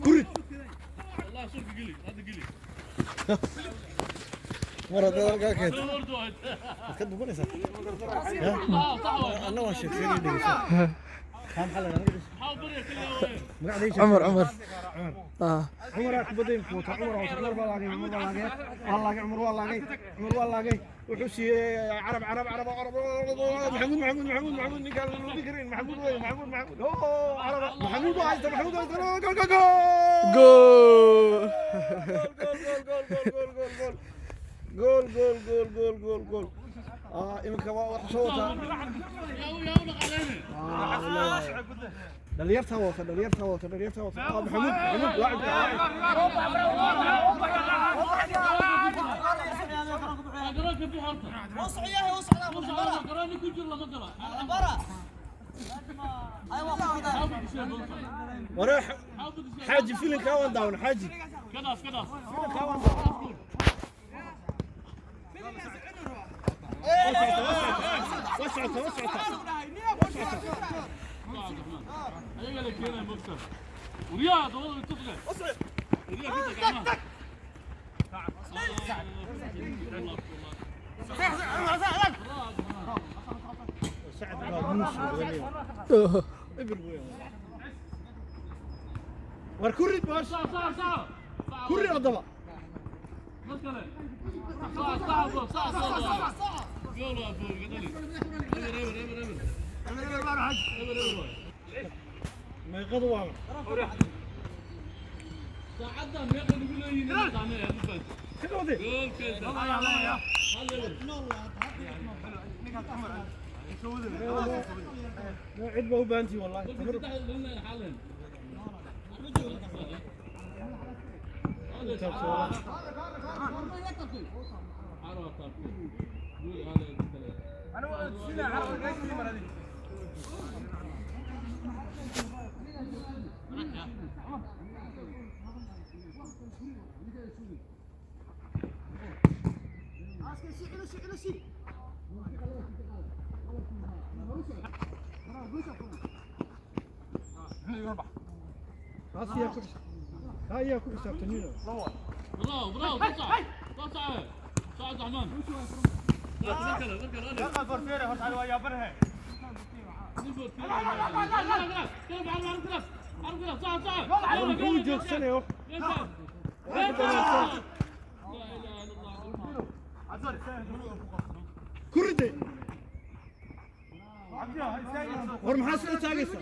Kurid. Mar haddaad halkaa keento waad ka dubanaysaa. Anna waan sheegsheegay, dhegeyso. Kaa maxaa la dhahdaa magacda? Cumar, Cumar. Ah. Cumar aa kubadda imika wata. Cumar wata. Cumar baa laagay. Cumar baa laagay, waa laagay. Cumar waa laagay. Cumar waa laagay. Wuxuu siiyey Carab, Carab, Carab, Carab. Maxamuud, Maxamuud, Maxamuud, Maxamuud. Ninkaan la luudi karin Maxamuud wey. Maxamuud, Maxamuud. Oo Carab, Maxamuud waa haysta. Maxamuud waa haysta. Gool, gool, gool! Goal! Gool, gool, gool, gool, gool, gool, gool, gool, gool, gool. Ah, iminka waa wax soo wataa dhalinyartaa wata, dhalinyartaa wata, dhalinyartaa wata. Ah, Maxamuud, Maxamuud laacibka. Waree xaaji, filinkaa waan daawan xaaji, filinkaa waan daawan. Waa socota, waa socota, waa socota. Sacad baa muus wadaniyo ibir weyn. War ku rid baash, ku rid haddaba. Meeqadu waa ka wade. Cid baa u baahantihi wallahi tamar. Taas yaa ku taa ayaa ku xisaabtanina. Muxuu joogsanaya? Ku riday. War maxaa sida taagaysa?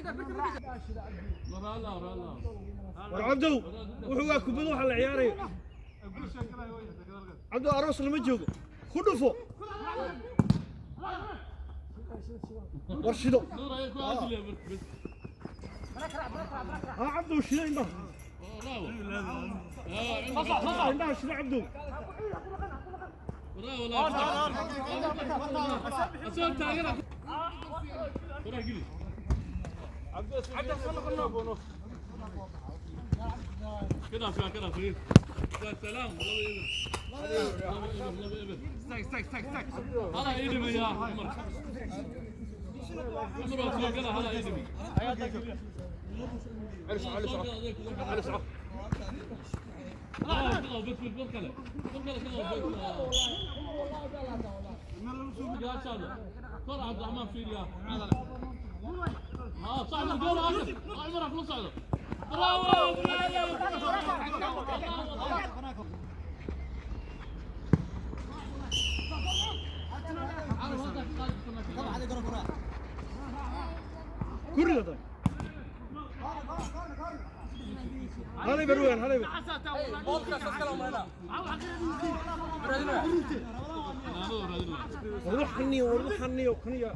War Cabdow, wuxuu waa kubad waxa la ciyaarayo. Cabdow, aroos lama joogo. Ku dhufo. War shido. Ha Cabdow, shido indhaha, indhaha shido Cabdow. Ku rid haddana. Halay bar weyn, halay bar. War wax xaniyo, war wax xaniyo kaniya.